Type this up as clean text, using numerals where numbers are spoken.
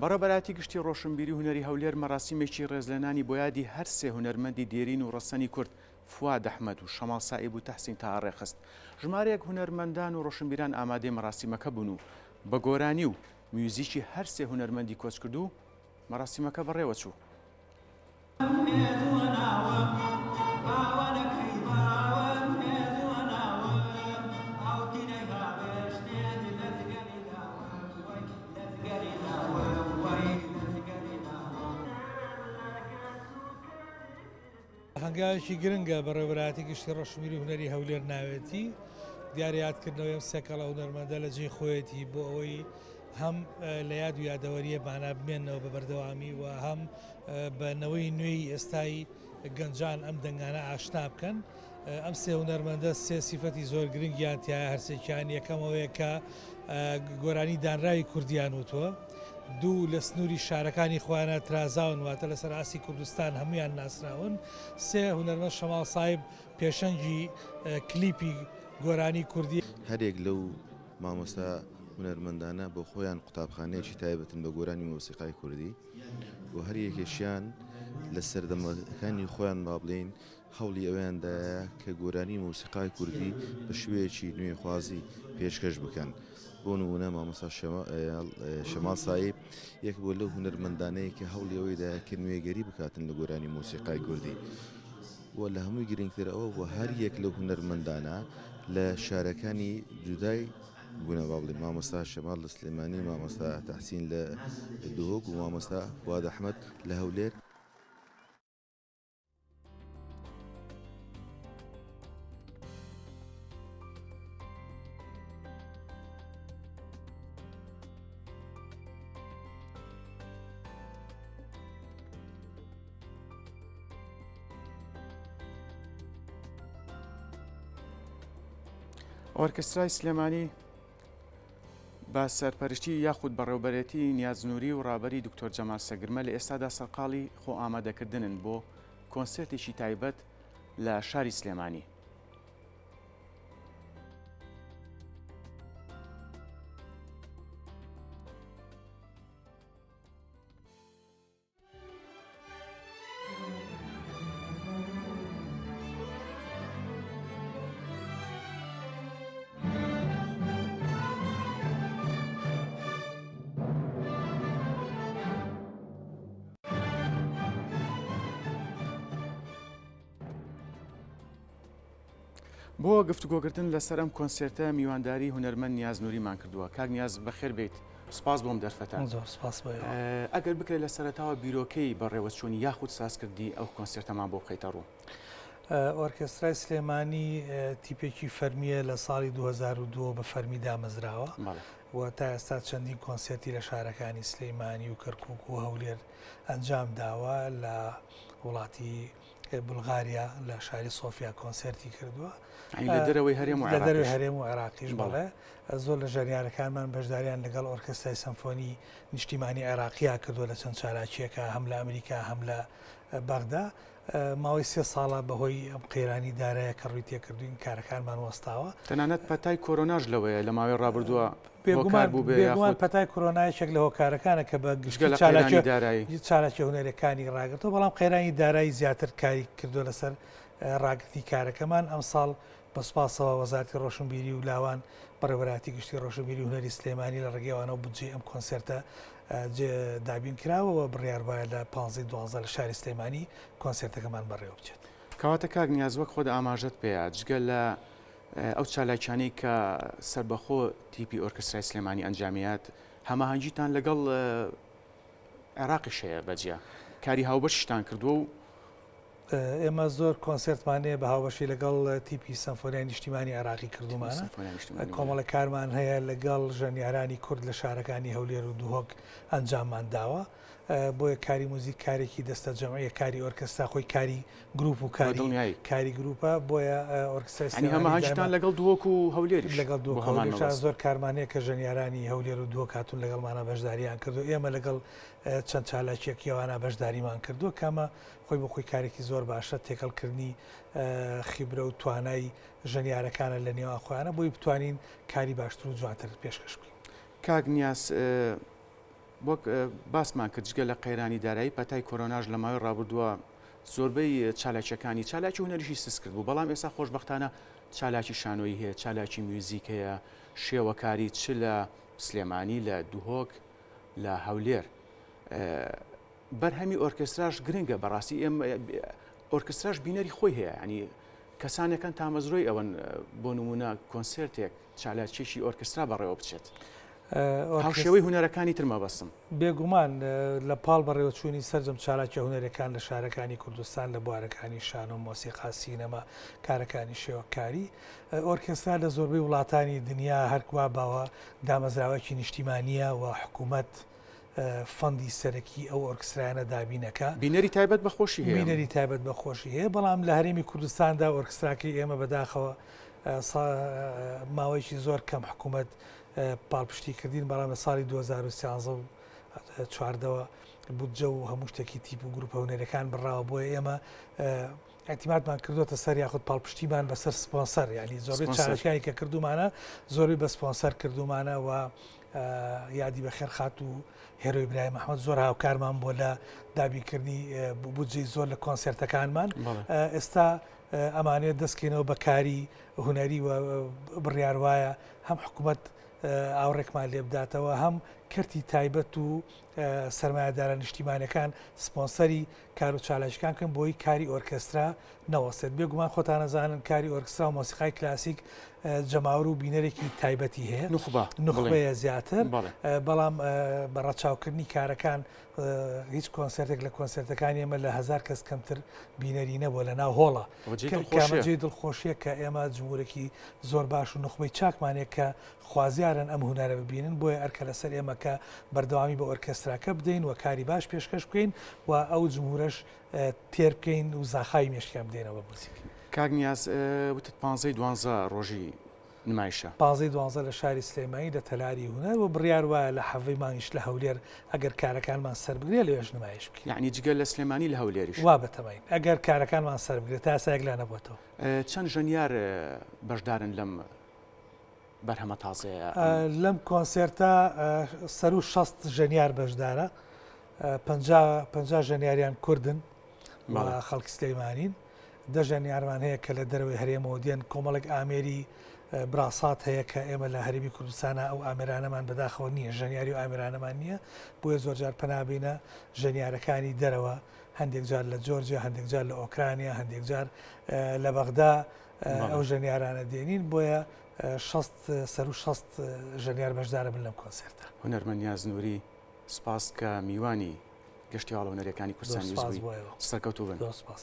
بەڕێوەبەرایەتی گشتی ڕۆشنبیری و هونەری هەولێر مەراسیمێکی ڕێزلێنانی بۆ یادی هەر سێ هونەرمەندی دێرین و ڕەسەنی کورد فواد ئەحمەد و شەماڵ سائیب و تەحسین تاها ڕێکخست. ژمارەیەک هونەرمەندان و ڕۆشنبیران ئامادەی مەراسیمەکە بوون و بە گۆرانی و میوزیکی هەر سێ هونەرمەندی کۆچکردوو مەراسیمەکە بەڕێوەچوو. هەنگاوێکی گرنگە بەڕێوەبەرایەتی گشتی ڕۆشنبیری و هونەری هەولێر ناوێتی، دیارە یادکردنەوەی ئەم سێکەڵە هونەرمەندە لە جێی خۆیەتی بۆ ئەوەی هەم لە یاد و یادەوەرییەمانا بمێننەوە بە بەردەوامی و هەم بە نەوەی نوێی ئێستای گەنجان ئەم دەنگانە ئاشنا بکەن. ئەم سێ هونەرمەندە سێ سیفەتی زۆر گرنگیان تیایە هەرسێکیان، یەکەم ئەوەیە کە گۆرانی دانراوی کوردیان وتووە، دوو لە سنووری شارەکانی خۆیانە ترازاون واتە لەسەر ئاستی کوردستان هەمویان ناسراون، سێ هونەرمەند شەماڵ سایب پێشەنگی کلیپی گۆرانی کوردی. هەریەک لەو مامۆستا هونەرمەندانە بۆ خۆیان قوتابخانەیەکی تایبەتن بە گۆرانی مۆسیقای کوردی و هەر یەکێکیان لە سەردەمەکانی خۆیان با بڵێین هەوڵی ئەوەیان دایە کە گۆرانی مۆسیقای کوردی بە شێوەیەکی نوێخوازی پێشکەش بکەن. بۆ نموونە مامۆستا شەماڵ سایب یەک بووە لەو هونەرمەندانەی کە هەوڵی ئەوەی دایە کە نوێگەری بکاتن لە گۆرانی مۆسیقای کوردی و لە هەمووی گرنگتر ئەوە بووە هەر یەک لەو هونەرمەندانە لە شارەکانی جودای بوونە با بڵێین مامۆستا شەماڵ لە سلێمانی، مامۆستا تەحسین لە دهۆک و مامۆستا فواد ئەحمەد لە هەولێر. ئۆرکسترای سلێمانی بە سەرپەرشتی یاخود بەڕێوبەرێتی نیاز نوری و ڕابەری دکتۆر جەمال سەگرمە لە ئێستادا سەرقاڵی خۆ ئامادەکردنن بۆ کۆنسێرتێکی تایبەت لە شاری سلێمانی. بۆ گفتوگۆکردن لەسەر ئەم کۆنسێرتە میوانداری هونەرمەند نیاز نوریمان کردووە. کاک نیاز بەخێر بێیت، سپاس بۆ ئەم دەرفەتە. زۆر سپاس بۆ ئێوە. ئەگەر بکرێت لە سەرەتاوە بیرۆکەی بەڕێوەچوونی یاخود سازکردنی ئەو کۆنسێرتەمان بۆ بخەیتە ڕوو. ئۆرکێسترای سلێمانی تیپێکی فەرمییە لە ساڵی 2002 بە فەرمی دامەزراوە و تا ئێستا چەندین کۆنسێرتی لە شارەکانی سلەیمانی و کەرکووک و هەولێر ئەنجام داوە لە وڵاتی بولغاریا لە شاری سۆفیا کۆنسێرتی کردووە. یانی لە دەرەوەی هەرێم و لە دەرەوەی هەرێم و عێراقیش بەڵێ. زۆر لە ژەنیارەکانمان بەشداریان لەگەڵ ئۆرکێسترای سەمفۆنی نیشتیمانی عێراقیا کردووە لە چەند چالاکییەکە هەم لە ئەمریکا هەم لە بەغدا. ماوەی سێ ساڵە بەهۆی ئەم قەیرانی دارایە کە ڕووی تێکردووین کارەکانمان وەستاوە. تەنانەت پەتای کۆرۆناش لەوەیە لە ماوەی ڕابردووە هۆکار بووبێ بێگومان پەتای کۆرۆنا یەکێک لە هۆکارەکانە کە بە گشتی چالاکی دارایی چالاکی هونەریەکانی ڕاگرتووە، بەڵام قەیرانی دارایی زیاتر کاری کردووە لەسەر ڕاگرتنی کارەکەمان. ئەمساڵ بە سوپاسەوە وەزارەتی ڕۆشنبیری و لاوان، بەڕێوەبەرایەتی گشتی ڕۆشنبیری و هونەری سلێمانی لە ڕێگەی ئەوانەوە بودجەی ئەم کۆنسێرتە دابین کراوە و بڕیار وایە لە پانزەی دوانزە لە شاری سلێمانی کۆنسێرتەکەمان بەڕێوە بچێت. کەواتە کاک نیاز وەک خۆت ئاماژەت پێیا جگە لە ئەو چالاکیانەی کە سەربەخۆ تیپی ئۆرکسترای سلێمانی ئەنجامیات هەماهەنگیتان لەگەڵ عێراقیش هەیە بەجیا کاری هاوبەشیشتان کردووە و ئێمە زۆر کۆنسێرتمان هەیە بە هاوبەشی لەگەڵ تیپی سەمفۆنیای نیشتیمانی عێراقی کردومانە کۆمەڵە کارمان هەیە لەگەڵ ژەنیارانی کورد لە شارەکانی هەولێر و دهۆک ئەنجاممان داوە بۆیە کاری موزیک کارێکی دەستە جەمعیە کاری ئۆرکەسترا خۆی کاری گروپ و کاری دڵنیایی کاری گروپە بۆیە ئۆرکسترای یانی سلێمانی هەماهەنگیتان دایما لەگەڵ دهۆک و هەولێریش لەگەڵ بۆ دهۆک هەمان هەولێریشا مەبەست. زۆر کارمان هەیە کە ژەنیارانی هەولێر و دهۆک هاتوون لەگەڵمانا بەشداریان کردووە ئێمە لەگەڵ چەند چالاکیەکی ئەوانە بەشداریمان کردووە کە ئەمە خۆی بۆ خۆی کارێکی زۆر باشە تێکەڵکردنی خیبرە و توانای ژەنیارەکانە لە نێوان خۆیانە بۆی بتوانین کاری باشتر و جوانتر پێشکەش بکەین. کاک نیاز. وەک باسمان کرد جگە لە قەیرانی دارایی پەتای کۆرۆناش لە ماوەی ڕابردووە زۆربەی چالاکیەکانی چالاکی هونەریشی سست کرد بوو بەڵام ئێستا خۆشبەختانە چالاکی شانۆیی هەیە چالاکی میوزیک هەیە شێوەکاری چ لە سلێمانی لە دهۆک لە هەولێر بەرهەمی ئۆرکێستراش گرنگە بەڕاستی ئێمە ئۆرکستراش بینەری خۆی هەیە ینی کەسانێکن تامەزرۆی ئەوەن بۆ نمونە کۆنسێرتێک چالاکیەکی ئۆرکسترا بەڕێوە بچێت. هاوشێوەی هونەرەکانی تر مەبەستم. بێگومان لە پاڵ بەڕێوەچوونی سەرجەم چالاکیە هونەریەکان لە شارەکانی کوردستان لە بوارەکانی شانۆ، مۆسیقا، سینەما، کارەکانی شێوەکاری، ئۆرکێسترا لە زۆربەی وڵاتانی دنیا هەرکوا باوە دامەزراوەیەکی نیشتیمانیە و حکوومەت fund ی سەرەکی ئەو ئۆرکسترایانە دابینەکا. بینەری تایبەت بە خۆشی هەیە. بینەری تایبەت بە خۆشی هەیە، بەڵام لە هەرێمی کوردستاندا ئۆرکستراکەی ئێمە بەداخەوە ماوەیەکی زۆر کەم حکوومەت پاڵپشتی کردین، بەڵام لە ساڵی 2013 و چواردەوە بودجە و هەموو شتێکی تیپ و گروپە هونەریەکان بڕاوە، بۆیە ئێمە ئیعتیمادمان کردووەتە سەر یاخود پاڵپشتیمان بەسەر سپۆنسەر، یانی زۆربەی چالاکیانی کە کردوومانە زۆربەی بە سپۆنسەر کردوومانە و یادی بەخێر خاتوو هێرۆ ئیبراهیم ئەحمەد زۆر هاوکارمان بووە لە دابینکردنی بودجەی زۆر لە کۆنسێرتەکانمان. ئێستا ئەمانەوێت دەستکەینەوە بە کاری هونەری و بڕیار وایە هەم حکوومەت ئاوڕێکمان لێ بداتەوە هەم کەرتی تایبەت و سەرمایەدارە نیشتیمانەکان سپۆنسەری کار و چالاکیکان بکەن بۆی کاری ئۆرکێسترا نەوەستێت. بێگومان خۆتان ئەزانن کاری ئۆرکسترا و مۆسیقای کلاسیک جەماوەر و بینەرێکی تایبەتی هەیە. نوخبە. نوخبەیە زیاتر. بەڵام بە ڕەچاوکردنی کارەکان هیچ کۆنسێرتێک لە کۆنسێرتەکانی ئێمە لە هەزار کەس کەمتر بینەری نەبووە لە ناو هۆڵە. کە جێی دڵخۆشییە کە ئێمە جمهورێکی زۆر باش و نوخبەی چاکمان هەیە کە خوازیارن ئەم هونەرە ببینن، بۆیە ئەرکە لەسەر ئێمە کە بەردەوامی بە ئۆرکێستراکە بدەین و کاری باش پێشکەش بکەین و ئەو جمهورەش تێر بکەین و زاخاوی مێشکیان بدەینەوە بە موزیک. کاک نیاز وتت پانزەی دوانزە ڕۆژی نمایشە. پانزەی دوانزە لە شاری سلێمانی لە تەلاری هونەر و بڕیار وایە لە حەڤەی مانگیش لە هەولێر ئەگەر کارەکانمان سەربگرێ لەوێش نمایش بکەین. یەعنی جگە لە سلێمانی لە هەولێریش؟ وا بەتەماین ئەگەر کارەکانمان سەربگرێ تا ئێستا یەکلا نەبووەتەوە. چەند ژەنیار بەشدارن لەم بەرهەمە تازەیە؟ لەم کۆنسێرتە سەروو 60 ژەنیار بەشدارە، 50 ژەنیاریان کوردن و خەڵکی سلەیمانین، دە ژەنیارمان هەیە کە لە دەرەوەی هەرێمەوە دێن، کۆمەڵێک ئامێری براسات هەیە کە ئێمە لە هەرێمی کوردستانە ئەو ئامێرانەمان بەداخەوە نییە، ژەنیاری و ئامێرانەمان نییە، بۆیە زۆرجار پەنابینە ژەنیارەکانی دەرەوە، هەندێک جار لە جۆرجیا، هەندێک جار لە ئۆکرانیا، هەندێک جار لە بەغدا ئەو ژەنیارانە دێنین، بۆیە 60 سەروو 60 ژەنیار بەشدارە بن لەم کۆنسێرتە. هونەرمەند نیاز نوری سپاس کە میوانی گەشتی هەواڵە هونەریەکانی کوردستان نیوز بووی. سەرکەوتوو بن. زۆر سپاس.